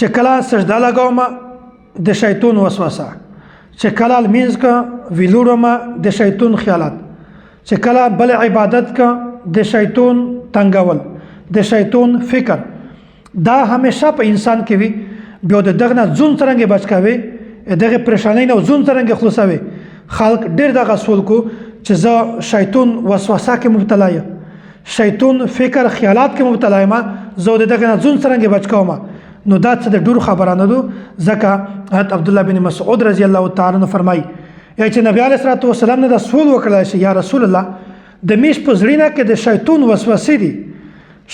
چې کله سجده لګوم د شیطان وسوسه، چې کله لمونځ که ویلوړم د شیطان خیالات، چې کله بل عبادت که د شیطان تنګول، د شیطان فکر، دا همیشه په انسان کې وي. بیا د دغه نه ځون څرنګه بچ کوي، دغه پریشانۍ نه ځون څرنګه خلاصوي. خلک ډېر دغه سوال کو چې زه شیطان وسوسه کې مبتلا یم، شیطان فکر خیالات کې مبتلا یم، زه د دغه نه ځون څرنګه بچ کوم. نو دا څه د ډور خبره نه ده، ځکه حضرت عبدالله بن مسعود رضی الله تعالی عنہ فرمایي یا چې نبی علیه الصلاة والسلام نه دا سوال وکړل شي، یا رسول الله د میش په زړینه کې د شیطان وسوسې دي،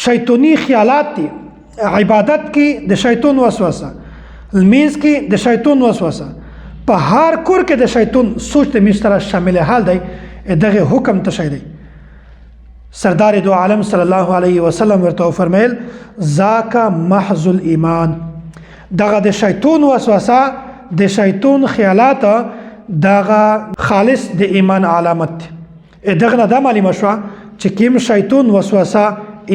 شیطاني خیالات دي، عبادت کې د شیطان وسوسه، لمونځ کې د شیطان وسوسه، په هر کور کې د شیطان سوچ د میش سره شامل حال دی، دغه حکم ته شی دی. سردار دو عالم صلی الله علیه وسلم ورته وفرمایل ذاک محض الایمان، دغه د شیطان وسوسه، د شیطان خیالات، دغه خالص د ایمان علامت دی. دغه نه دا معلومه شوه چې کوم شیطان وسوسه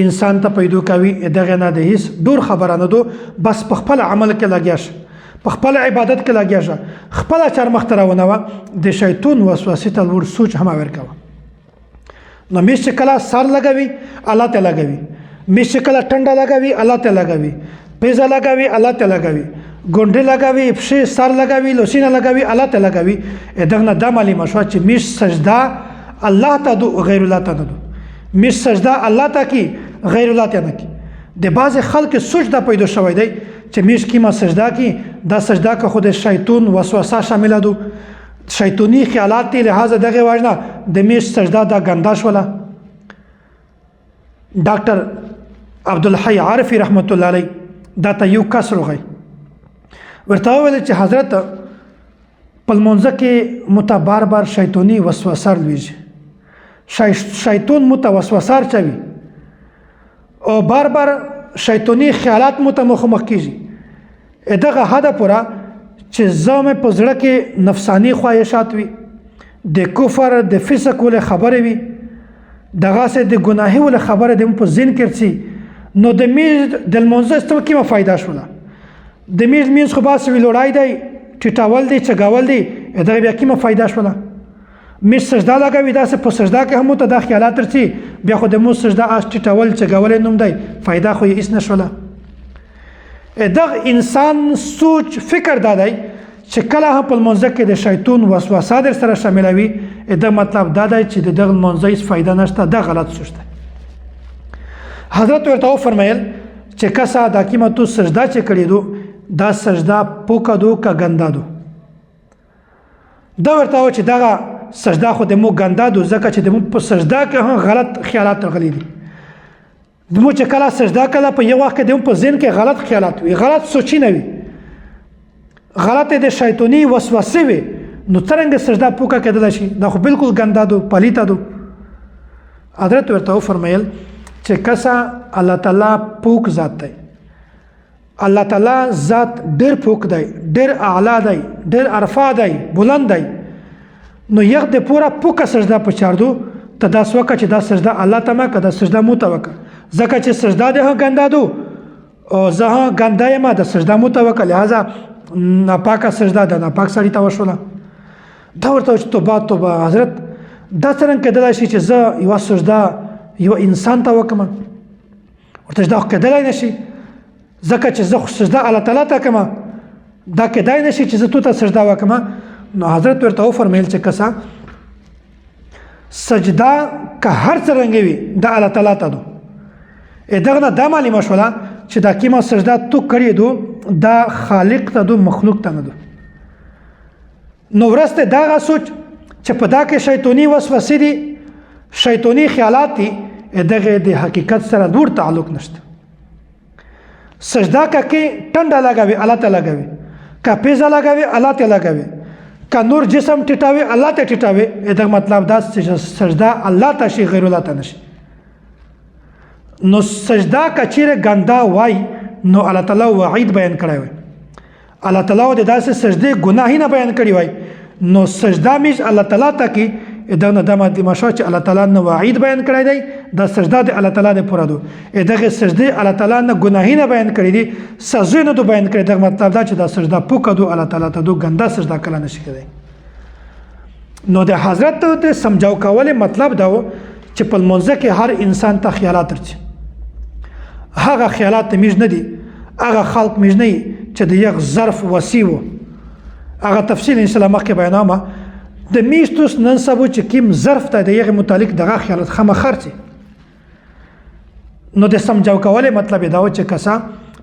انسان ته پیدا کوي، دغه نه د هیڅ ډور خبره نه دو، بس په خپل عمل کې لګیا شه، په خپل عبادت کې لګیا شه، خپله چار مخته راونه وه، د شیطان وسوسې ته لوړ سوچ هم ورکوه. نو میش چې کله سر لګوي الله ته لګوي، میش چې کله ټنډه لګوي الله ته لګوي، پیزه لګوي الله ته لګوي، ګونډې لګوي، پښې سر لګوي، لوسینه لګوي الله ته لګوي. دغه نه دا معلومه شوه چې میش سجده الله ته دو، غیر الله ته نه دو. میش سجده الله ته کی، غیر الله ته نه کی. د بعضې خلک سوچ دا پیدا شوی دی چې میش کیمه سجده کی، دا سجده که خو د شیطان وسوسه شامله دو، شیطانی خیالات دی، لهذا دغه وجنه د میش سجده دا ګنده شوله. ډاکټر عبدالحی عارفي رحمت الله علیه دا ته یو کس روغی ورته وویل چې حضرت په لمونځه کې مو ته بار بار شیطاني وسوسه لویږي، شیطان مو ته وسوسه اچوي او بار بار شیطاني خیالات مو ته مخامخ کېږي، دغه حده پوره چې زه مې په زړه کې نفساني خواهشات وي، د کفر د فسق ولې خبرې وي، دغسې د ګناهي ولې خبرې د مې په ذهن کې رسي، نو د میز د لمونځه ستم کیمه فایده شوله؟ د میز مینځ خو باسې وي لوړای دی، ټیټول دی، چګول دی، دغه بیا کیمه فایده شوله؟ میز سجده لګوي، داسې په سجده کې هم ته دا خیالات رسي، بیا خو د مو سجده اس ټیټول چګول نوم دی، فایده خو یې هیڅ نه شوله. دغه انسان سوچ فکر دا دی چې کله هم په لمونځه کې د شیطان وسوسه در سره شاملوي، د مطلب دا دی چې د دغه لمونځه هیڅ فایده نشته، دا غلط سوچ دی. حضرت ورته وفرمایل چې کسه دا کیمه تو سجده چې کړې دو، دا سجده پوکه دو که ګنده دو؟ دا ورته و چې دغه سجده خو د مو ګنده دو، ځکه چې د مو په سجده کې هم غلط خیالات راغلي دي. د مو چې کله سجده کله په یو وخت کې د مو په ذهن کې غلط خیالات وي، غلط سوچونه وي، غلط د شیطاني وسوسې وي، نو څرنګه سجده پوکه کېدلی شي؟ دا خو بالکل ګنده دو، پلیته دو. حضرت ورته وفرمایل چې کسه الله تعالی پوک ذات دی، الله تعالی ذات ډېر پوک دی، ډېر اعلی دی، ډېر ارفع دی، بلند دی، نو یخ د پوره پوکه سجده په چار دو، ته داس وکړه چې دا سجده الله ته مه که، دا سجده مو ته وکړه، ځکه چې سجده دې هم ګنده دو او زه هم ګنده یم، د سجده مو ته وکړه، لهذا ناپاکه سجده ده ناپاک سړي ته وشوله. دا ورته چې توبه توبه حضرت، دا څرنګه کېدلی شي چې زه یوه سجده یو انسان ته وکړم؟ ورته چې دا خو کېدلی نه شي، ځکه چې زه خو سجده الله تعالی ته کوم، دا کېدای نه شي چې زه تو ته سجده وکړم. نو حضرت ورته وفرمایل چې کسه سجده که هر څرنګه وي دا الله تعالی ته دو. دغه نه دا معلومه شوله چې دا کیمه سجده تو کړې دو، دا خالق ته دو، مخلوق ته نه دو. نو ورسته دغه سوچ چې په دا کې شیطاني وسوسې دي، شیطاني خیالات دي، دغه د حقیقت سره دور تعلق نشته. سجده که کې ټنډه لګوي الله ته لګوي، که پیزه لګوي الله ته لګوي، که نور جسم ټیټوي الله ته ټیټوي، دغه مطلب دا چې سجده الله ته شي، غیر الله ته نشي. نو سجده که چیرې ګنده وای نو الله تعالی وعید بیان کړی وای، الله تعالی د داسې سجدې ګناهی نه بیان کړی وای، نو سجده میز الله تعالی ته کې دا نه د مقدمه شو چې الله تعالی نه وعید بیان کړی دی، دا سجده د الله تعالی د پوره دو، دغه سجده الله تعالی نه ګناهی نه بیان کړی دي، سزا نه دو بیان کړی. دغه مطلب دا چې دا سجده پوکه دو، الله تعالی ته دو، ګنده سجده کله نشي کېدای. نو د حضرت ته سمجاو کول مطلب دا و چې په لمونځ کې هر انسان ته خیالات ورځي، هغه خیالات میږ نه دي، هغه خلق میږ نه چې د یغ ظرف وسیع وو. هغه تفصیل ان شاء الله مخکې بیانوم. د میشتوس نن سبا چې کیم ظرف ته د یغ متعلق دغه خیالات خامخا ورځي. نو د سمجاو کولې مطلب دا و چې کسا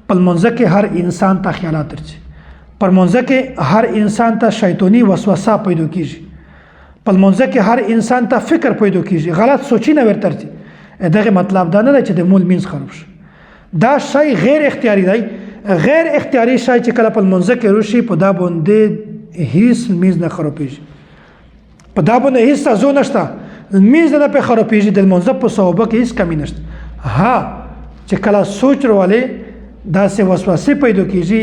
په لمونځ کې هر انسان ته خیالات ورځي، پر مونځ کې هر انسان ته شیطاني وسوسه پیدا کیږي، په لمونځ کې هر انسان ته فکر پیدا کیږي، غلط سوچونه ورته ورځي. دغه مطلب دا نه دی چې د مول مینځ خراب شي. دا شی غیر اختیاري دی، غیر اختیاري شی چې کله په لمونځ کې روشي په دا باندې هیڅ مینځ نه خرابېږي، په دا باندې هیڅ سزا نشته، مینځ نه په خرابېږي، د لمونځ په ثواب کې هیڅ کمی نشته. ها چې کله سوچ روالې داسې وسوسې پیدا کیږي،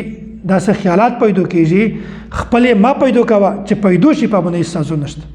داسې خیالات پیدا کیږي، خپلې ما پیدا کوه چې پیدا شي، په باندې هیڅ سزا نشته.